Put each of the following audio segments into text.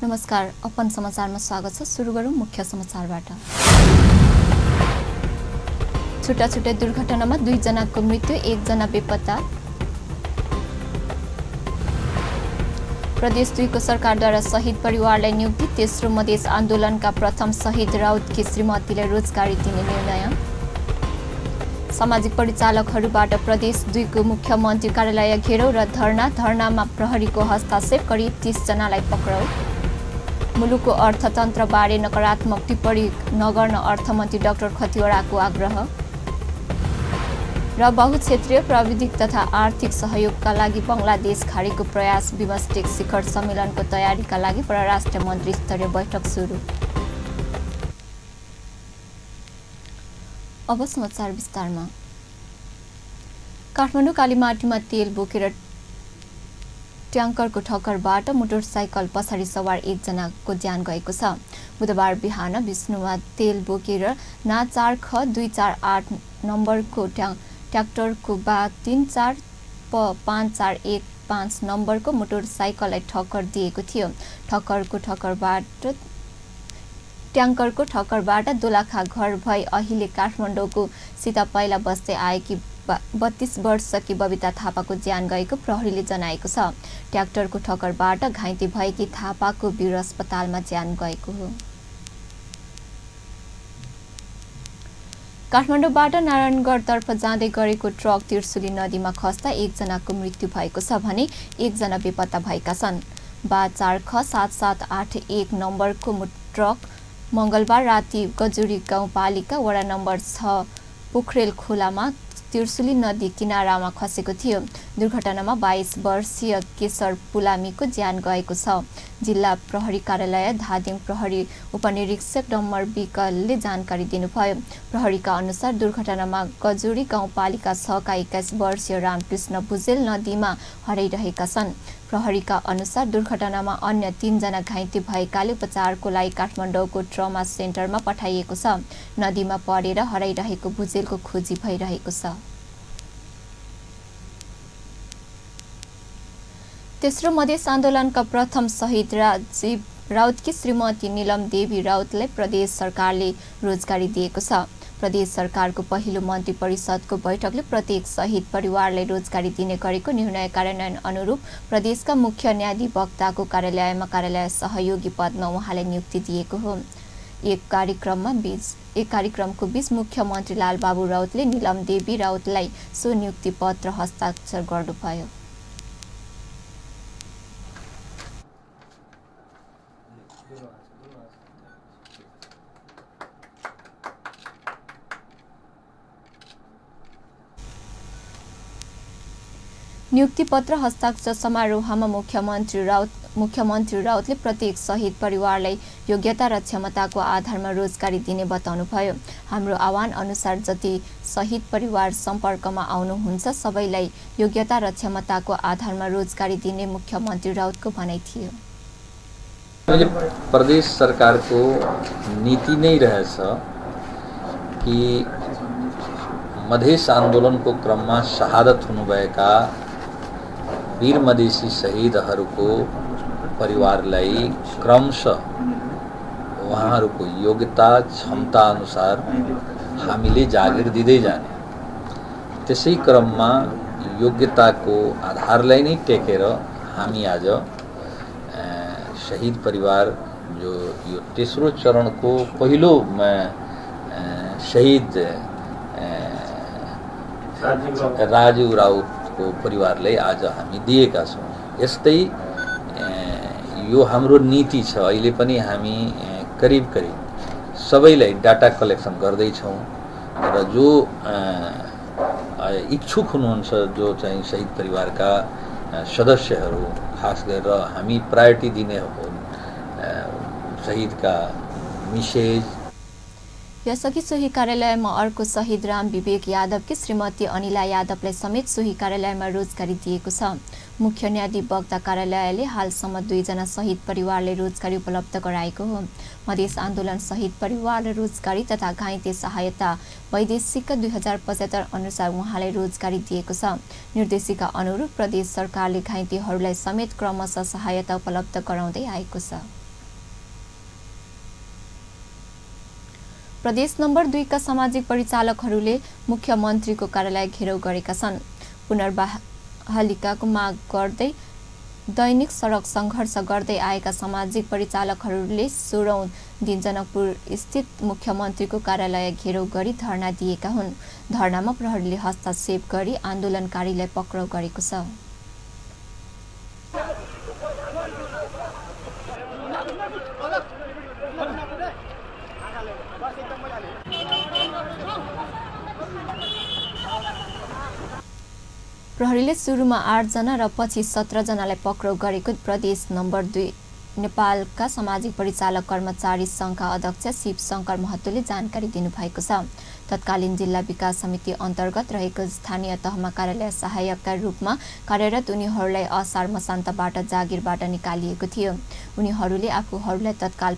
नमस्कार, अपन समाचारमा स्वागत छ। सुरु गरौँ मुख्य समाचारबाट। छुट्टा-छुट्टै दुर्घटनामा 2 जनाको मृत्यु, 1 जना बेपत्ता। प्रदेश 2 को सरकारद्वारा शहीद परिवारलाई नियुक्ति, तेस्रो मधेस आन्दोलनका प्रथम शहीद राउतकी श्रीमतीलाई रोजगारी दिने निर्णय। सामाजिक परिचालकहरूबाट प्रदेश 2 को मुख्यमन्त्री कार्यालय घेराउ र धरनामा प्रहरीको हस्तक्षेप, करिब 30 जनालाई पक्राउ। मुलुकको अर्थतन्त्रबारे नकारात्मक टिप्पणी नगर्न अर्थमन्त्री डाक्टर खतिवड़ाको आग्रह। र बहुक्षेत्रीय प्राविधिक तथा आर्थिक सहयोगका लागि बङ्गलादेश खाडीको प्रयास, बिमस्टेक शिखर सम्मेलनको तयारीका लागि परराष्ट्र मन्त्री स्तरीय बैठक सुरु। अब समाचार विस्तारमा। काठमाडौँ कालीमाटीमा तेल बोकेर ट्याङ्करको ठक्करबाट मोटरसाइकल पछाडि सवार 1 जनाको ज्यान गएको छ। बुधबार बिहान विष्णुमा तेल बोकेर ना 4 ख 248 नम्बरको ट्र्याक्टरको बा 345415 नम्बरको मोटरसाइकललाई ठक्कर दिएको थियो। ट्याङ्करको ठक्करबाट दोलाखा घर भई अहिले काठमाडौँको सीतापाइला बस्दै आएकी 32 वर्षकी बबिता थापाको ज्यान गएको प्रहरीले जनाएको छ। ट्र्याक्टरको ठक्करबाट घाइते भएकी थापाको वीर अस्पतालमा ज्यान गएको हो। काठमाडौँबाट नारायणगढतर्फ जाँदै गरेको ट्रक तिर्सुली नदीमा खस्दा 1 जनाको मृत्यु भएको छ भने 1 जना बेपत्ता भएका छन्। बा 4 ख 7781 नम्बरको ट्रक मंगलबार राति गजुरी गाउँपालिका वडा नम्बर 6 पोखरेल खोलामा तिर्सुली नदी किनारामा खसेको थियो। दुर्घटनामा 22 वर्षीय केशर पुलामीको ज्यान गएको छ। जिल्ला प्रहरी कार्यालय धादिङ प्रहरी उपनिरीक्षक डम्बर विकलले जानकारी दिनुभयो। प्रहरीका अनुसार दुर्घटनामा गजुरी गाउँपालिका 6 का 21 वर्षीय रामकृष्ण भुजेल नदीमा हराइरहेका छन्। प्रहरीका अनुसार दुर्घटनामा अन्य 3 जना घाइते भएकाले उपचारको लागि काठमाडौँको ट्रमा सेन्टरमा पठाइएको छ। नदीमा परेर हराइरहेको भुजेलको खोजी भइरहेको छ। तेस्रो मधेस आन्दोलनका प्रथम शहीद राउतकी श्रीमती नीलम देवी राउतलाई प्रदेश सरकारले रोजगारी दिएको छ। प्रदेश सरकारको पहिलो मन्त्री परिषदको बैठकले प्रत्येक शहीद परिवारलाई रोजगारी दिने गरेको निर्णय कार्यान्वयन अनुरूप प्रदेशका मुख्य न्यायाधिवक्ताको कार्यालयमा कार्यालय सहयोगी पदमा उहाँलाई नियुक्ति दिएको हो। एक कार्यक्रमको बीच मुख्यमन्त्री लालबाबु राउतले नीलम देवी राउतलाई सो नियुक्ति पत्र हस्ताक्षर गर्नुभयो। नियुक्ति पत्र हस्ताक्षर समारोहमा मुख्यमन्त्री राउतले प्रत्येक शहीद परिवारलाई योग्यता र क्षमताको आधारमा रोजगारी दिने बताउनुभयो। हाम्रो आह्वान अनुसार जति शहीद परिवार सम्पर्कमा आउनुहुन्छ सबैलाई योग्यता र क्षमताको आधारमा रोजगारी दिने मुख्यमन्त्री राउतको भनाइ थियो। प्रदेश सरकारको नीति नै रहेछ कि मधेस आन्दोलनको क्रममा शहादत हुनुभएका वीर मधेसी शहीदहरूको परिवारलाई क्रमशः उहाँहरूको योग्यता क्षमता अनुसार हामीले जागिर दिँदै जाने। त्यसै क्रममा योग्यताको आधारलाई नै टेकेर हामी आज शहीद परिवार जो यो तेस्रो चरणको पहिलो शहीद राजु राउतको परिवारलाई आज हामी दिएका छौँ। यस्तै यो हाम्रो नीति छ। अहिले पनि हामी करिब सबैलाई डाटा कलेक्सन गर्दैछौँ र जो इच्छुक हुनुहुन्छ जो चाहिँ शहीद परिवारका सदस्यहरू खास गरेर हामी प्रायोरिटी दिने हो शहीदका मिसेज। यसअघि सोही कार्यालयमा अर्को शहीद राम विवेक यादवकी श्रीमती अनिला यादवलाई समेत सोही कार्यालयमा रोजगारी दिएको छ। मुख्य न्यायाधिवक्ता कार्यालयले हालसम्म 2 जना शहीद परिवारलाई रोजगारी उपलब्ध गराएको हो। मधेस आन्दोलन शहीद परिवारलाई रोजगारी तथा घाइते सहायता वैदेशिक 2075 अनुसार उहाँलाई रोजगारी दिएको छ। निर्देशिका अनुरूप प्रदेश सरकारले घाइतेहरूलाई समेत क्रमशः सहायता उपलब्ध गराउँदै आएको छ। प्रदेश नम्बर 2 का सामाजिक परिचालकहरूले मुख्यमन्त्रीको कार्यालय घेराउ गरेका छन्। पुनर्बहालीको माग गर्दै दैनिक सडक सङ्घर्ष गर्दै आएका सामाजिक परिचालकहरूले 16औं दिन जनकपुर स्थित मुख्यमन्त्रीको कार्यालय घेराउ गरी धरना दिएका हुन्। धरनामा प्रहरीले हस्तक्षेप गरी आन्दोलनकारीलाई पक्राउ गरेको छ। प्रहरीले सुरुमा 8 जना र पछि 17 जनालाई पक्राउ गरेको प्रदेश नम्बर 2 नेपालका सामाजिक परिचालक कर्मचारी सङ्घका अध्यक्ष शिव शङ्कर महतोले जानकारी दिनुभएको छ। तत्कालीन जिल्ला विकास समिति अन्तर्गत रहेको स्थानीय तहमा कार्यालय सहायकका रूपमा कार्यरत उनीहरूलाई असार मसान्तबाट जागिरबाट निकालिएको थियो। उनीहरूले आफूहरूलाई तत्काल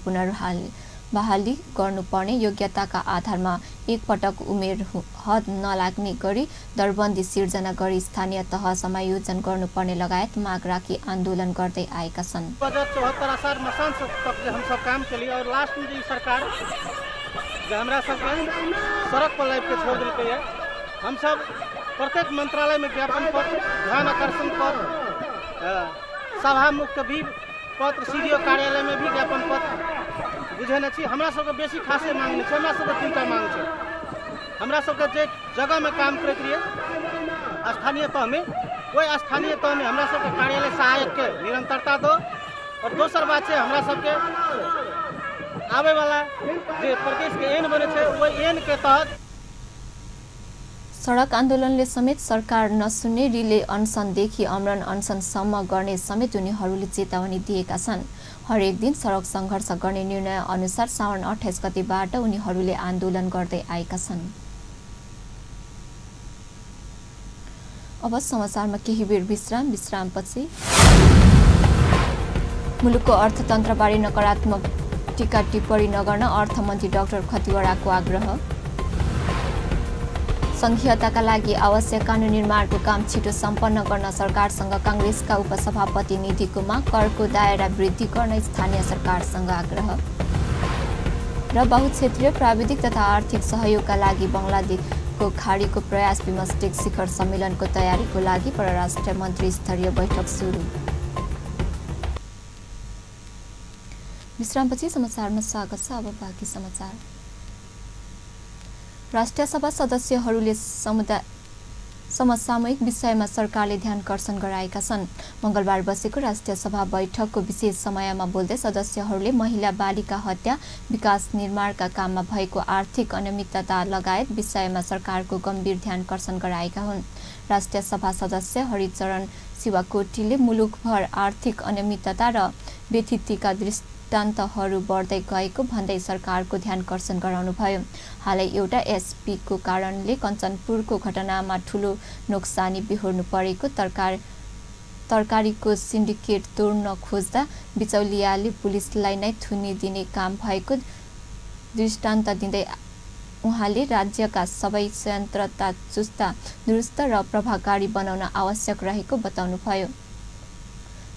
बहाली गर्नुपर्ने योग्यताका आधारमा एकपटक उमेर हद नलाग्ने गरी दरबन्दी सिर्जना गरी स्थानीय तह समायोजन गर्नुपर्ने लगायत माग राखी आन्दोलन गर्दै आएका छन्। 74 असार मसान तक हम सब काम के लिए और लास्ट में सरकार हमरा सबके सड़क पर लाइफ के छोड़ दिलकै है। हम सब प्रत्येक मंत्रालय में ज्ञापन पत्र, ध्यान आकर्षण पत्र, सभा मुक्त भी पत्र, सीडीओ कार्यालय में भी ज्ञापन पत्र बुझे न छी। हमरा सबके बेसी खासे मांग नहीं छै, हमरा सबके 3टा मांग छै। हमरा सबके जे जगह में काम करैत रहिए स्थानीय तह में, वही स्थानीय तह में हमरा सबके कार्यालय सहायक के निरंतरता दो, और दोसर बात है हमरा सबके आवे वाला जे प्रदेश के एन बने छै वही एन के तहत सडक आन्दोलनले समेत सरकार नसुन्ने रिले अनसनदेखि अमरण अनसनसम्म गर्ने समेत उनीहरूले चेतावनी दिएका छन्। हरेक दिन सडक सङ्घर्ष गर्ने निर्णय अनुसार साउन 28 गतेबाट उनीहरूले आन्दोलन गर्दै आएका छन्। अब समाचारमा केही बेर विश्रामपछि मुलुकको अर्थतन्त्रबारे नकारात्मक टीका टिप्पणी नगर्न अर्थमन्त्री डाक्टर खतिवडाको आग्रह। संघीयताका लागि आवश्यक कानून निर्माणको काम छिटो सम्पन्न गर्न सरकारसँग कांग्रेसका उपसभापति निधिको माग। करको दायरा वृद्धि गर्न स्थानीय सरकारसँग आग्रह। र बहुक्षेत्रीय प्राविधिक तथा आर्थिक सहयोगका लागि बङ्गलादेशको खाडीको प्रयास बिमस्टेक शिखर सम्मेलनको तयारीको लागि परराष्ट्र मन्त्री स्तरीय बैठक सुरु। विश्रामपछि समाचारमा स्वागत छ। अब बाँकी समाचार। राष्ट्रिय सभा सदस्यहरूले समसामयिक विषयमा सरकारले ध्यानकर्षण गराएका छन्। मंगलबार बसेको राष्ट्रिय सभा बैठकको विशेष समयमा बोल्दै सदस्यहरूले महिला बालिका हत्या, विकास निर्माणका काममा भएको आर्थिक अनियमितता लगायत विषयमा सरकारको गम्भीर ध्यानकर्षण गराएका हुन्। राष्ट्रिय सभा सदस्य हरिचरण शिवाकोटीले मुलुकभर आर्थिक अनियमितता र व्यथितिका दृष्टान्तहरू बढ्दै गएको भन्दै सरकारको ध्यानकर्षण गराउनुभयो। हालै एउटा एसपीको कारणले कञ्चनपुरको घटनामा ठूलो नोक्सानी बिहोर्नु परेको, तरकारीको सिन्डिकेट तोड्न खोज्दा बिचौलियाले पुलिसलाई नै थुनिदिने काम भएको दृष्टान्त दिँदै उहाँले राज्यका सबै संयन्त्रता चुस्त, दुरुस्त र प्रभावकारी बनाउन आवश्यक रहेको बताउनुभयो।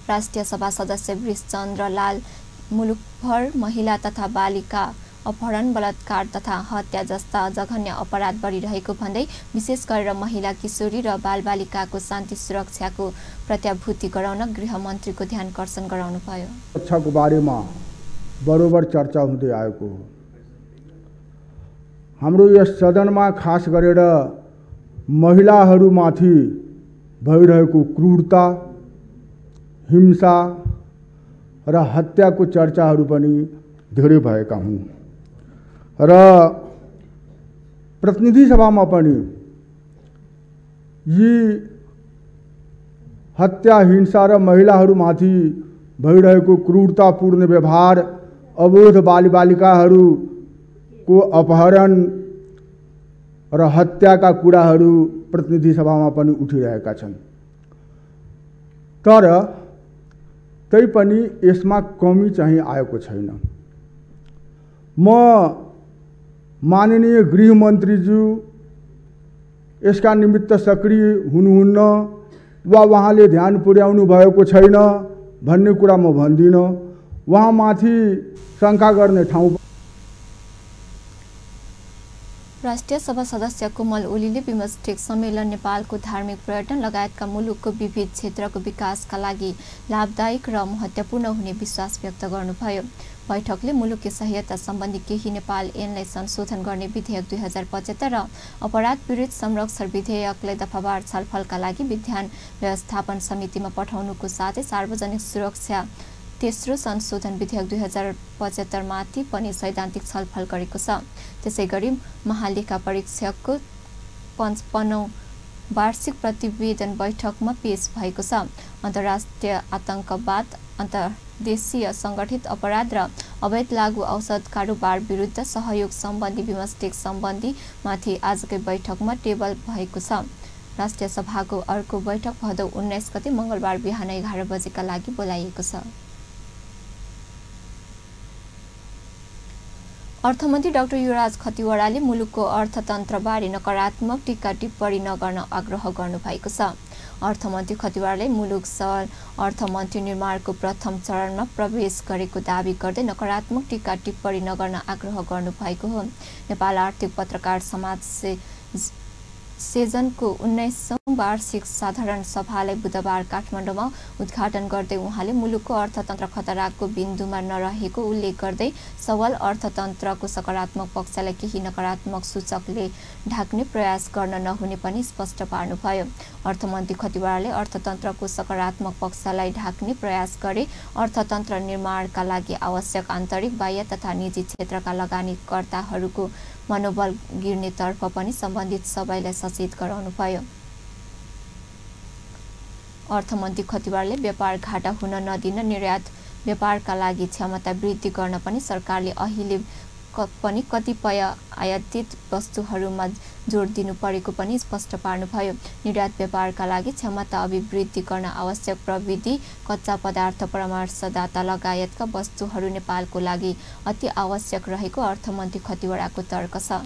राष्ट्रिय सभा सदस्य वृषचन्द्र लाल मुलुकभर महिला तथा बालिका अपहरण, बलात्कार तथा हत्या जस्ता जघन्य अपराध बढिरहेको भन्दै विशेष गरेर महिला, किशोरी र बालबालिकाको शान्ति सुरक्षाको प्रत्याभूति गराउन गृहमन्त्रीको ध्यानकर्षण गराउनुभयो। सुरक्षाको बारेमा बरोबर चर्चा हुँदै आएको हो। हाम्रो यस सदनमा खास गरेर महिलाहरूमाथि भइरहेको क्रूरता, हिंसा र हत्याको चर्चाहरू पनि धेरै भएका हुन् र प्रतिनिधि सभामा पनि यी हत्या, हिंसा र महिलाहरूमाथि भइरहेको क्रूरतापूर्ण व्यवहार, अवैध बालिकाहरूको अपहरण र हत्याका कुराहरू प्रतिनिधि सभामा पनि उठिरहेका छन्। तर तै पनि यसमा कमी चाहिँ आएको छैन। म माननीय गृहमन्त्रीज्यू यसका निमित्त सक्रिय हुनुहुन्न वा उहाँले ध्यान पुर्याउनु भएको छैन भन्ने कुरा म भन्दिनँ। उहाँमाथि शङ्का गर्ने ठाउँ राष्ट्रिय सभा सदस्य कोमल ओलीले बिमस्टेक सम्मेलन नेपालको धार्मिक पर्यटन लगायतका मुलुकको विविध क्षेत्रको विकासका लागि लाभदायक र महत्त्वपूर्ण हुने विश्वास व्यक्त गर्नुभयो। बैठकले मुलुकी सहायता सम्बन्धी केही नेपाल ऐनलाई संशोधन गर्ने विधेयक 2075 र अपराध विरुद्ध संरक्षण विधेयकलाई दफावार छलफलका लागि विधान व्यवस्थापन समितिमा पठाउनुको साथै सार्वजनिक सुरक्षा तेस्रो संशोधन विधेयक 2075 माथि पनि सैद्धान्तिक छलफल गरेको छ। त्यसैगरी महालेखा परीक्षकको 55औं वार्षिक प्रतिवेदन बैठकमा पेश भएको छ। अन्तर्राष्ट्रिय आतंकवाद, अन्तर्देशीय संगठित अपराध र अवैध लागू औषध कारोबार विरुद्ध सहयोग सम्बन्धी बिमस्टेक सम्बन्धी माथि आजकै बैठकमा टेबल भएको छ। राष्ट्रिय सभाको अर्को बैठक भदौ 19 गते मंगलबार बिहान 11 बजेका लागि बोलाइएको छ। अर्थमन्त्री डाक्टर युवराज खतिवड़ाले मुलुकको अर्थतन्त्रबारे नकारात्मक टीका टिप्पणी नगर्न आग्रह गर्नुभएको छ। अर्थमन्त्री खतिवड़ाले मुलुक सरल अर्थमन्त्री निर्माणको प्रथम चरणमा प्रवेश गरेको दावी गर्दै नकारात्मक टीका टिप्पणी नगर्न आग्रह गर्नुभएको हो। नेपाल आर्थिक पत्रकार समाज सेजनको 19औं वार्षिक साधारण सभालाई बुधबार काठमाडौँमा उद्घाटन गर्दै उहाँले मुलुकको अर्थतन्त्र खतराको बिन्दुमा नरहेको उल्लेख गर्दै सबल अर्थतन्त्रको सकारात्मक पक्षलाई केही नकारात्मक सूचकले ढाक्ने प्रयास गर्न नहुने पनि स्पष्ट पार्नुभयो। अर्थमन्त्री खतिवड़ाले अर्थतन्त्रको सकारात्मक पक्षलाई ढाक्ने प्रयास गरे अर्थतन्त्र निर्माणका लागि आवश्यक आन्तरिक, बाह्य तथा निजी क्षेत्रका लगानीकर्ताहरूको मनोबल गिर्नेतर्फ पनि सम्बन्धित सबैलाई सचेत गराउनुभयो। अर्थमन्त्री खतिवड़ाले व्यापार घाटा हुन नदिन निर्यात व्यापारका लागि क्षमता वृद्धि गर्न पनि सरकारले अहिले पनि कतिपय आयातित वस्तुहरूमा जोड दिनु परेको पनि स्पष्ट पार्नुभयो। निर्यात व्यापारका लागि क्षमता अभिवृद्धि गर्न आवश्यक प्रविधि, कच्चा पदार्थ, परामर्शदाता लगायतका वस्तुहरू नेपालको लागि अति आवश्यक रहेको अर्थमन्त्री खतिवड़ाको तर्क छ।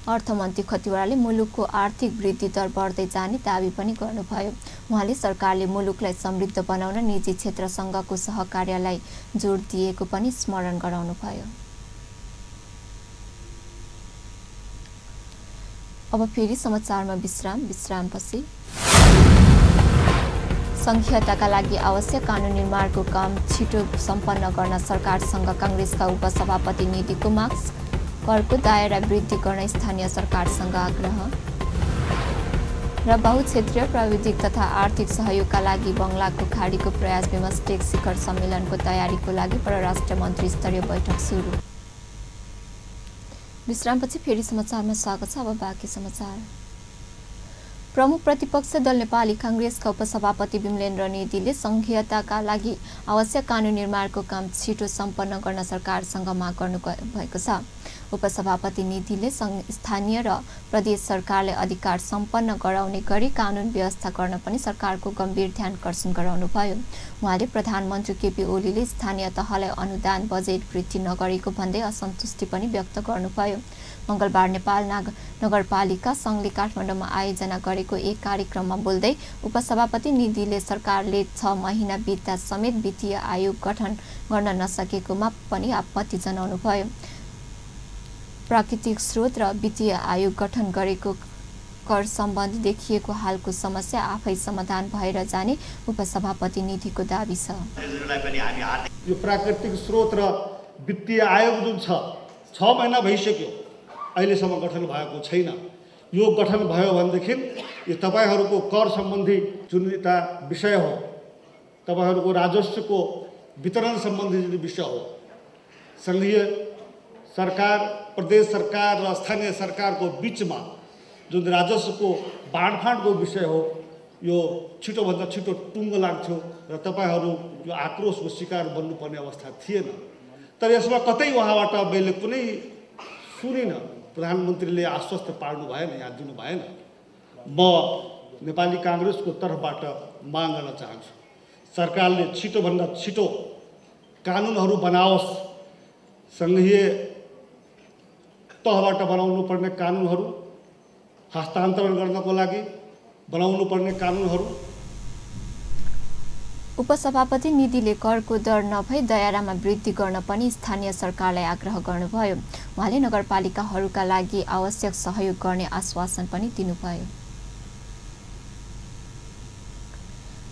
अर्थमन्त्री खतिवड़ाले मुलुकको आर्थिक वृद्धि दर बढ्दै जाने दावी पनि गर्नुभयो। उहाँले सरकारले मुलुकलाई समृद्ध बनाउन निजी क्षेत्रसँगको सहकार्यलाई जोड दिएको पनि स्मरण गराउनुभयो। अब फेरि समाचारमा विश्रामपछि संघीयताका लागि आवश्यक कानून निर्माणको काम छिटो सम्पन्न गर्न सरकारसँग कांग्रेसका उपसभापति निधि कुमार करको दायरा वृद्धि गर्न स्थानीय सरकारसँग आग्रह र बहुक्षेत्रीय प्राविधिक तथा आर्थिक सहयोगका लागि बंगलाको खाडीको प्रयास बिमस्टेक शिखर सम्मेलनको तयारीको लागि परराष्ट्र मन्त्री स्तरीय बैठक सुरु। विश्रामपछि फेरि समाचारमा स्वागत छ। अब बाँकी समाचार। प्रमुख प्रतिपक्ष दल नेपाली कांग्रेसका उपसभापति विमलेन्द्र निधिले संघीयताका लागि आवश्यक कानून निर्माणको काम छिटो सम्पन्न गर्न सरकारसँग माग गर्नु भएको छ। उपसभापति निधिले स्थानीय र प्रदेश सरकारले अधिकार सम्पन्न गराउने गरी कानून व्यवस्था गर्न पनि सरकारको गम्भीर ध्यानकर्षण गराउनुभयो। उहाँले प्रधानमन्त्री केपी ओलीले स्थानीय तहलाई अनुदान बजेट वृद्धि नगरेको भन्दै असन्तुष्टि पनि व्यक्त गर्नुभयो। मंगलबार नेपाल नगरपालिका संघले काठमाडौँमा आयोजना गरेको एक कार्यक्रममा बोल्दै उपसभापति निधिले सरकारले 6 महिना बित्दा समेत वित्तीय आयोग गठन गर्न नसकेकोमा पनि आपत्ति जनाउनुभयो। प्राकृतिक स्रोत र वित्तीय आयोग गठन गरेको कर सम्बन्धी देखिएको हालको समस्या आफै समाधान भएर जाने उपसभापति निधिको दाबी छ। यो प्राकृतिक स्रोत र वित्तीय आयोग जुन छ 6 महिना भइसक्यो, अहिलेसम्म गठन भएको छैन। यो गठन भयो भनेदेखि यो तपाईहरूको कर सम्बन्धी जुन एउटा विषय हो, तपाईहरूको राजस्वको वितरण सम्बन्धी जुन विषय हो, संघीय सरकार, प्रदेश सरकार र स्थानीय सरकारको बीचमा जुन राजस्वको बाँडफाँडको विषय हो, यो छिटोभन्दा छिटो टुङ्गो लाग्थ्यो र तपाईहरू यो आक्रोशको शिकार बन्नुपर्ने अवस्था थिएन। तर यसमा कतै उहाँबाट मैले कुनै सुनिनँ, प्रधानमन्त्रीले आश्वस्त पार्नु भएन, यहाँ दिनु भएन। म नेपाली कांग्रेसको तर्फबाट माग गर्न चाहन्छु, सरकारले छिटोभन्दा छिटो कानुनहरू बनाओस्। संघीय तहबाट बनाउनु पर्ने कानुनहरू, हस्तान्तरण गर्नको लागि बनाउनु पर्ने कानुनहरू उपसभापति निधिले करको दर नभई दायरामा वृद्धि गर्न पनि स्थानीय सरकारलाई आग्रह गर्नुभयो। उहाँले नगरपालिकाहरूका लागि आवश्यक सहयोग गर्ने आश्वासन पनि दिनुभयो।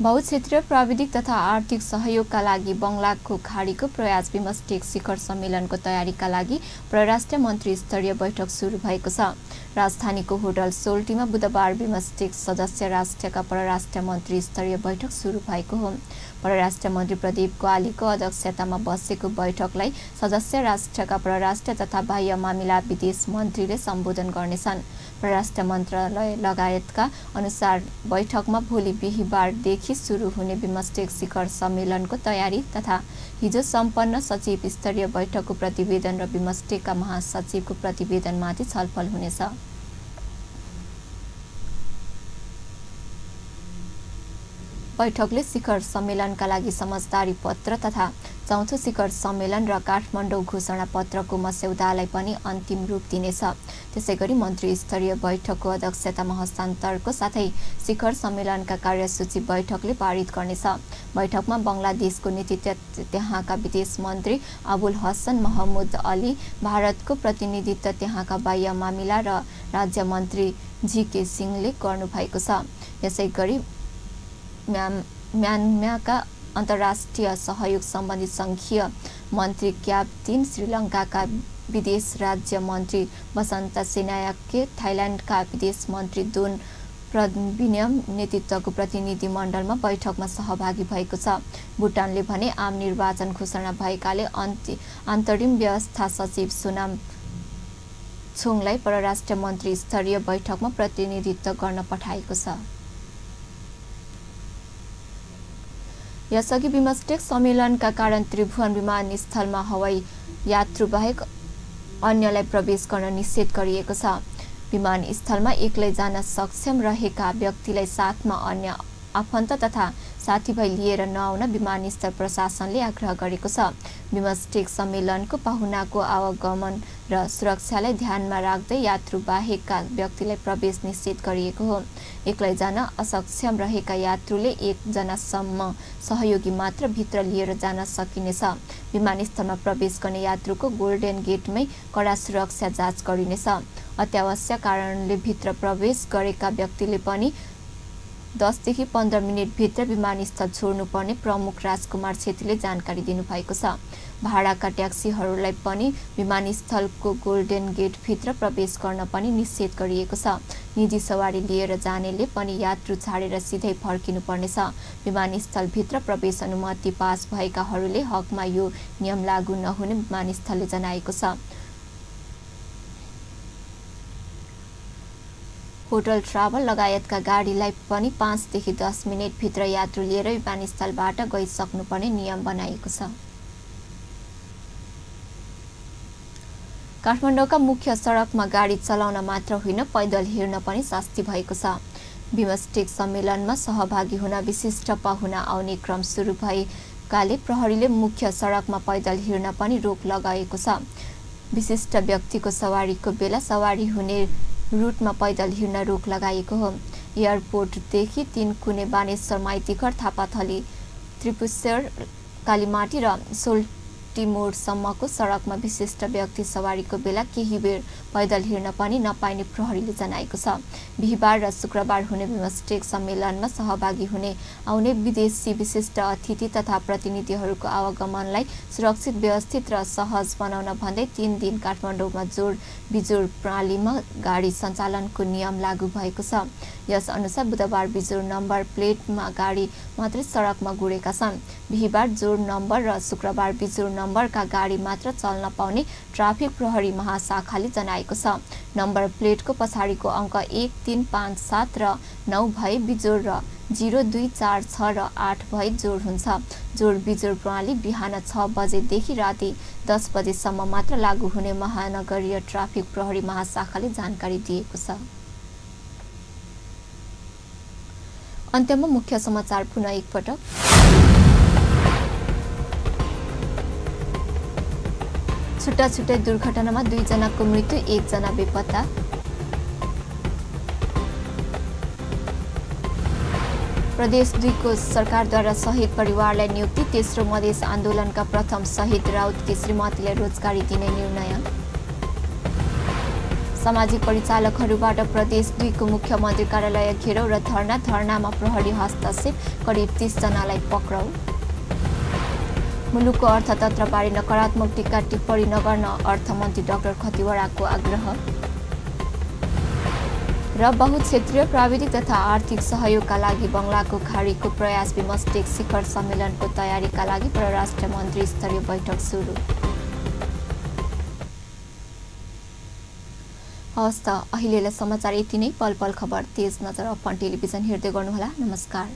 बहुक्षेत्रीय प्राविधिक तथा आर्थिक सहयोगका लागि बंगलाको खाडीको प्रयास बिमस्टेक शिखर सम्मेलनको तयारीका लागि परराष्ट्र मन्त्री स्तरीय बैठक सुरु भएको छ। राजधानीको होटल सोल्टीमा बुधबार बिमस्टेक सदस्य राष्ट्रका परराष्ट्र मन्त्री स्तरीय बैठक सुरु भएको हो। परराष्ट्र मन्त्री प्रदीप ग्वालीको अध्यक्षतामा बसेको बैठकलाई सदस्य राष्ट्रका परराष्ट्र तथा बाह्य मामिला विदेश मन्त्रीले सम्बोधन गर्नेछन्। परराष्ट्र मन्त्रालय लगायतका अनुसार बैठकमा भोलि बिहीबारदेखि सुरु हुने बिमस्टेक शिखर सम्मेलनको तयारी तथा हिजो सम्पन्न सचिव स्तरीय बैठकको प्रतिवेदन र बिमस्टेकका महासचिवको प्रतिवेदनमाथि छलफल हुनेछ। बैठकले शिखर सम्मेलनका लागि समझदारी पत्र तथा चौथो शिखर सम्मेलन र काठमाडौँ घोषणा पत्रको मस्यौदालाई पनि अन्तिम रूप दिनेछ। त्यसैगरी मन्त्री स्तरीय बैठकको अध्यक्षतामा हस्तान्तरको साथै शिखर सम्मेलनका कार्यसूची बैठकले पारित गर्नेछ। बैठकमा बंगलादेशको नेतृत्व त्यहाँका विदेश मन्त्री अबुल हसन महमुद अली, भारतको प्रतिनिधित्व त्यहाँका बाह्य मामिला र राज्य मन्त्री जी.के. सिंहले गर्नुभएको छ। यसैगरी म्यानमारका अन्तर्राष्ट्रिय सहयोग सम्बन्धी संघीय मन्त्री क्याप्टिन, श्रीलङ्काका विदेश राज्य मन्त्री बसन्त सेनायाके, थाइल्याण्डका विदेश मन्त्री दोन प्रविनियम नेतृत्वको प्रतिनिधि मण्डलमा बैठकमा सहभागी भएको छ। भुटानले भने आम निर्वाचन घोषणा भएकाले अन्तरिम व्यवस्था सचिव सोनाम छोङलाई परराष्ट्र मन्त्री स्तरीय बैठकमा प्रतिनिधित्व गर्न पठाएको छ। यसअघि बिमस्टेक सम्मेलनका कारण त्रिभुवन विमानस्थलमा हवाई यात्रु बाहेक अन्यलाई प्रवेश गर्न निषेध गरिएको छ। विमानस्थलमा एक्लै जान सक्षम रहेका व्यक्तिलाई साथमा अन्य आफन्त तथा साथीभाइ लिएर नआउन विमानस्थल प्रशासनले आग्रह गरेको छ। बिमस्टेक सम्मेलनको पाहुनाको आवागमन र सुरक्षालाई ध्यानमा राख्दै यात्रु बाहेकका व्यक्तिलाई प्रवेश निषेध गरिएको हो। एक्लै जान असक्षम रहेका यात्रुले 1 जनासम्म सहयोगी मात्र भित्र लिएर जान सकिनेछ। विमानस्थलमा प्रवेश गर्ने यात्रुको गोल्डन गेटमै कडा सुरक्षा जाँच गरिनेछ। अत्यावश्यक कारणले भित्र प्रवेश गरेका व्यक्तिले पनि 10 देखि 15 मिनेट भित्र विमानस्थल छोड्नुपर्ने प्रमुख राजकुमार छेत्रीले जानकारी दिनुभएको छ। भाडाका ट्याक्सीहरूलाई पनि विमानस्थलको गोल्डन गेट भित्र प्रवेश गर्न पनि निषेध गरिएको छ। निजी सवारी लिएर जानेले पनि यात्रु छाडेर सिधै फर्किनुपर्नेछ। विमानस्थल भित्र प्रवेश अनुमति पास भएकाहरूले हकमा यो नियम लागू नहुने विमानस्थलले जनाएको छ। होटल ट्राभल लगायतका गाडीलाई पनि 5 देखि 10 मिनेट भित्र यात्रु लिएर विमानस्थलबाट गइसक्नुपर्ने नियम बनाइएको छ। काठमाडौँका मुख्य सडकमा गाडी चलाउन मात्र होइन, पैदल हिँड्न पनि शास्ति भएको छ। बिमस्टेक सम्मेलनमा सहभागी हुन विशिष्ट पाहुना आउने क्रम सुरु भएकाले प्रहरीले मुख्य सडकमा पैदल हिँड्न पनि रोक लगाएको छ। विशिष्ट व्यक्तिको सवारीको बेला सवारी हुने रुटमा पैदल हिँड्न रोक लगाइएको हो। एयरपोर्टदेखि 3 कुने बानेश्वर माइतीघर थापाथली त्रिपुरेश्वर कालीमाटी र सोल्टीमोडसम्मको सडकमा विशिष्ट व्यक्ति सवारीको बेला केही बेर पैदल हिँड्न पनि नपाइने प्रहरीले जनाएको छ। बिहीबार र शुक्रबार हुने बिमस्टेक सम्मेलनमा सहभागी हुने आउने विदेशी विशिष्ट अतिथि तथा प्रतिनिधिहरूको आवागमनलाई सुरक्षित, व्यवस्थित र सहज बनाउन भन्दै 3 दिन काठमाडौँमा जोड बिजोड प्रणालीमा गाडी सञ्चालनको नियम लागू भएको छ। यस अनुसार बुधबार बिजोड नम्बर प्लेटमा गाडी मात्रै सडकमा गुडेका छन्। बिहीबार जोड नम्बर र शुक्रबार बिजोड नम्बरका गाडी मात्र चल्न पाउने ट्राफिक प्रहरी महाशाखाले जनाएको छ। नम्बर प्लेटको पछाडिको अङ्क 1, 3, 5, 7 र 9 भए बिजोड र 0, 2, 4, 6 र 8 भए जोड हुन्छ। जोड बिजोड प्रणाली बिहान 6 बजेदेखि राति 10 बजेसम्म मात्र लागू हुने महानगरीय ट्राफिक प्रहरी महाशाखाले जानकारी दिएको छ। अन्त्यमा मुख्य समाचार पुनः एकपटक। छुट्टा छुट्टै दुर्घटनामा 2 जनाको मृत्यु, 1 जना बेपत्ता। प्रदेश 2 को सरकारद्वारा शहीद परिवारलाई नियुक्ति। तेस्रो मधेस आन्दोलनका प्रथम शहीद राउतकी श्रीमतीलाई रोजगारी दिने निर्णय। सामाजिक परिचालकहरूबाट प्रदेश 2 को मुख्यमन्त्री कार्यालय घेराउ र धरनामा प्रहरी हस्तक्षेप, करिब 30 जनालाई पक्राउ। मुलुकको अर्थतन्त्रबारे नकारात्मक टीका टिप्पणी नगर्न अर्थमन्त्री डाक्टर खतिवड़ाको आग्रह। र बहुक्षेत्रीय प्राविधिक तथा आर्थिक सहयोगका लागि बंगलाको खाडीको प्रयास बिमस्टेक शिखर सम्मेलनको तयारीका लागि परराष्ट्र मन्त्री स्तरीय बैठक सुरु। हवस् त अहिलेलाई समाचार यति नै। पल पल खबर तेज नजर अपन टेलिभिजन हेर्दै गर्नुहोला। नमस्कार।